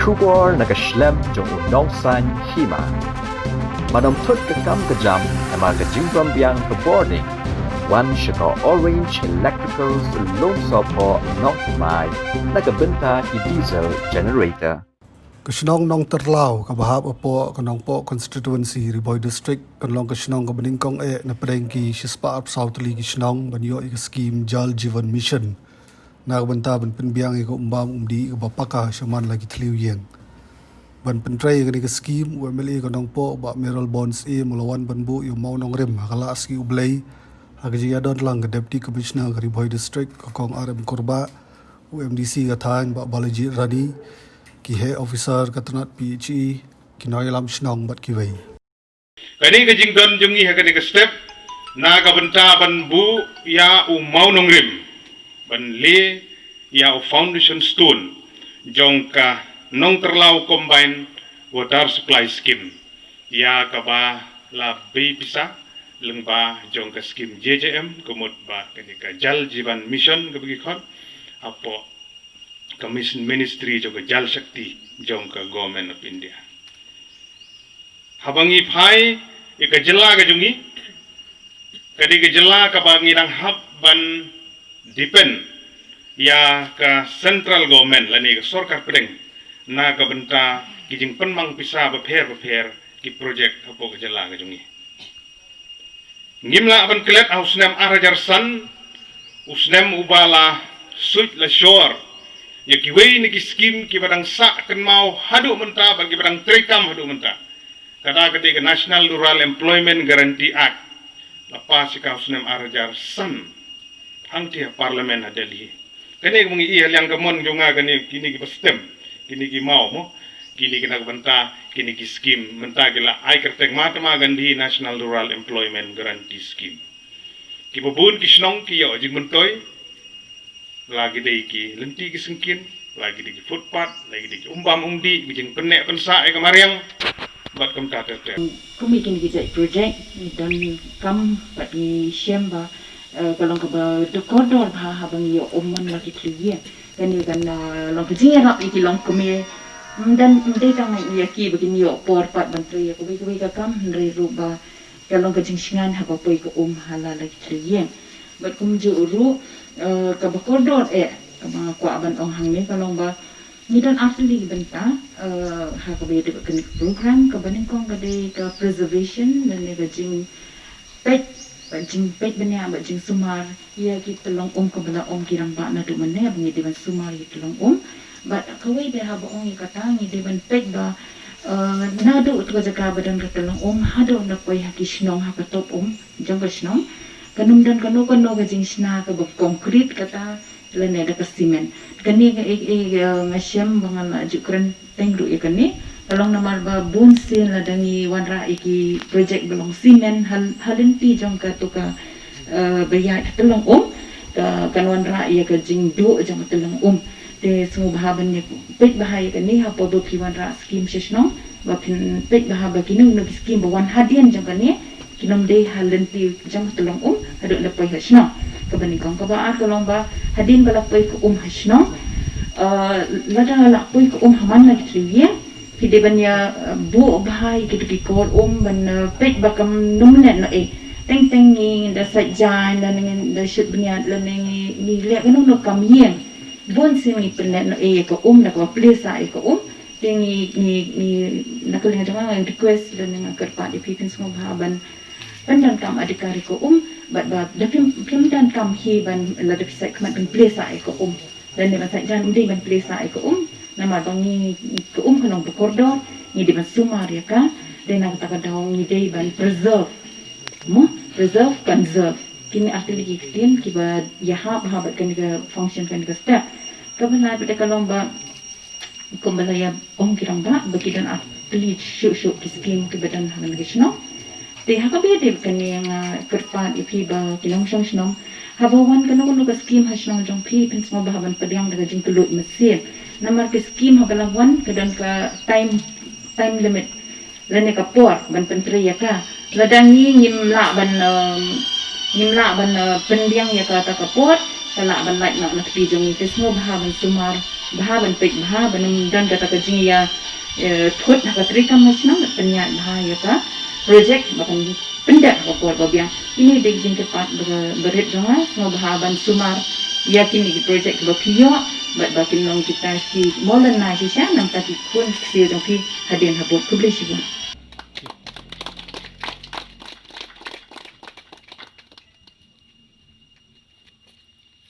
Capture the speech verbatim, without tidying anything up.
Khubor na ka shlem jong u nongsaiñ hima. Ban ym thut ka kam ka jam, namar ka jingbym biang ka bording. Wan sha ka Orange Electricals Lumsohphoh Nongthymmai, na ka bynta ki diesel generator. Ka shnong Nongtyrlaw kaba hap hapoh ka Nongpoh Constituency, Ri Bhoi District, kan long ka shnong kaba nyngkong eh na pdeng ki shispah arphew saw tylli ki shnong ban ïoh ïa ka skhim Jal Jeevan Mission, na ka bynta ban pynbiang ïa ka um bam um dih kaba paka shaman la ki thliew ïing. Ban pyntrei ïa kane ka skhim, u MLA ka Nongpoh, Bah Mayralborn Syiem, u la wan ban buh ïa u mawnongrim ha ka Lahsngi U Blei ha ka jingïadon lang ka Deputy Commissioner ka Ri Bhoi District, ka Kong R M Kurbah, u MDC ka thaiñ, Bah Balajied Rani, ki heh officer ka tnat PHE, ki nongïalam shnong bad kiwei. Kane ka jingdon jong ngi ha kane ka step, na ka bynta ban buh ïa u mawnongrim ban leh ïa u foundation stone jong ka Nongtyrlaw Combined Water Supply Scheme, ïa kaba la bei pisa lyngba jong ka skhim JJM, ka mut ba kane ka Jal Jeevan Mission kaba ngi khot hapoh ka mis-, ministry jong ka Jal Shakti jong ka Government of India. Haba ngi phai ïa ka jylla ka jong ngi, ka dei ka jylla kaba ngi dang hap ban depend ïa ka central government lane ka sorkar pdeng na ka bynta ki jingpynmang pisa bapher bapher ki project hapoh ka jylla ka jong ngi. Ngim lah ban klet ha u snem ar hajar san, u snem uba la suit la shor ïa kiwei na ki skhim kiba dang sah kynmaw haduh mynta bad kiba dang treikam haduh mynta. Kata ka dei ka National Rural Employment Guarantee Act, la pass ïa ka ha u snem ar hajar san hangtei ha Parliament ha Delhi. Kane ka ma ngi ïa liang ka mon jong nga kane, kine kiba stem, kine ki maw mo, kine ki na ka bynta, kine ki skhim, mynta ki la ai kyrteng Mahatma Gandhi National Rural Employment Guarantee Scheme. Kiba bun ki shnong ki ïoh jingmyntoi, la ki dei ki lynti ki syngkien, la ki dei ki footpath, la ki dei ki um bam um dih, ki jingpynneh pynsah ïa ka mariang, bad kumta ter ter. Kum ïa kine ki jait project, ngi donkam bad ngi shem ba, eh, ka long kaba dei kordor bha haba ngi ïoh um man la ki thliew ïing. Kane kan, eh, long ka jingïarap ïa ki longkmie. Ym don, ym dei tang ïa ki ba kin ïoh por pat ban trei ïa kawei kawei ka kam, hynrei ruh ba ka long ka jingshngaiñ haba poi ka um ha la la ki thliew ïing. Bad kumjuh ruh, eh, kaba kordor eh, kaba nga kwah ban ong hangne ka long ba ngi don artylli ki bynta, eh, ha kaba ïadei bad kane ka program. Kaba nyngkong ka dei ka preservation lane ka jingpeit, bad jingpeit bniah bad jingsumar ïa ki tyllong um kaba la ong ki rangbah naduh mynne ba ngi dei ban sumar ïa ki tyllong um. Bad kawei de haba ong ïa kata ngi dei ban peit ba, eh, naduh tu ka jaka ba don ka tyllong um haduh na poi ha ki shnong ha ka top um jong ka shnong, kan ym don kano kano ka jingshna kaba concrete kata lane da ka cement. Kane ka, eh, eh, nga shem ba nga la ju kren teng ruh ïa kane. Ka long namar ba bun sien lada ngi wanrah ïa ki project ba long cement ha, ha lynti jong katu ka, eh, ba ïaid ka tyllong um, ka, kan wanrah ïa ka jingduh jong ka tyllong um. Te sngewbha ban ïa peit bha ïa kane hapoh ba phi wanrah skim sha shnong, ba phin peit bha ba kino kino ki skim ba wan hadien jong kane kin ym dei ha lynti jong ka tyllong um haduh na poi ha shnong. Kaba nyngkong. Kaba ar ka long ba hadien ba la poi ka um ha shnong, eh, lada la poi ka um ha man la ki thliew ïing, phi dei ban ïa, eh, buh bha ïa kitu ki kor um ban, eh, peit ba kam nym leh noh ei. Teng teng ngi da sait jaiñ lane ngi da shit bniat lane ngi, ngi leh kano kano kam ïing, bun sien ngi pynleh noh ei ïa ka um da kaba plie sah ïa ka um. Te ngi, ngi, ngi, na ka liang jong nga nga request lane nga kyrpad ïa phi, phin sngewbha ban pyndonkam adhikar ïa ka um, bad ba da phim, phim donkam hi ban, lada phi sait khmat ban plie sah ïa ka um. Lane ban sait jaiñ ym dei ban plie sah ïa ka um, namar ba ngi, ka um ka long ba kordor, ngi dei ban sumar ïa ka. Te na kata ka daw ngi dei ban preserve. Mo, preserve, conserve. Kine artylli ki ktien kiba ïahap ha bad kane ka function, kane ka step. Kaba lai pat ka long ba kumba la ïa ong ki rangbah ba ki don artylli shuh shuh ki skim kiba don ha kane ka shnong. Te ha kaba ïadei bad kane nga kyrpad ïa phi ba ki nongshong shnong, haba wan kano kano ka skim ha shnong jong phi, phin sngewbha ban pdiang da ka jingkylluid mynsiem. Namar ka skim haba la wan ka don ka time, time limit lane ka por ban pyntrei ïa ka. Lada ngi ngim lah ban, um, ngim lah ban, uh, pynbiang ïa kata ka por, ka lah ban lait noh na kti jong ngi. Te sngewbha ban sumar bha ban peit bha ban ym don kata ka jingïa eh, thut ha ka treikam ka shnong, pynïaid bha ïa ka project ba kan pyndep ha ka por ba biang. Kine dei ki jingkyrpad ba, ba rit jong nga, sngewbha ban sumar ïa kine ki project ba phi ïoh bad ba kin long kita ki mawlynnai shisha na ka bynta ki khun ki ksiew jong phi hadien habud. Khublei shibun.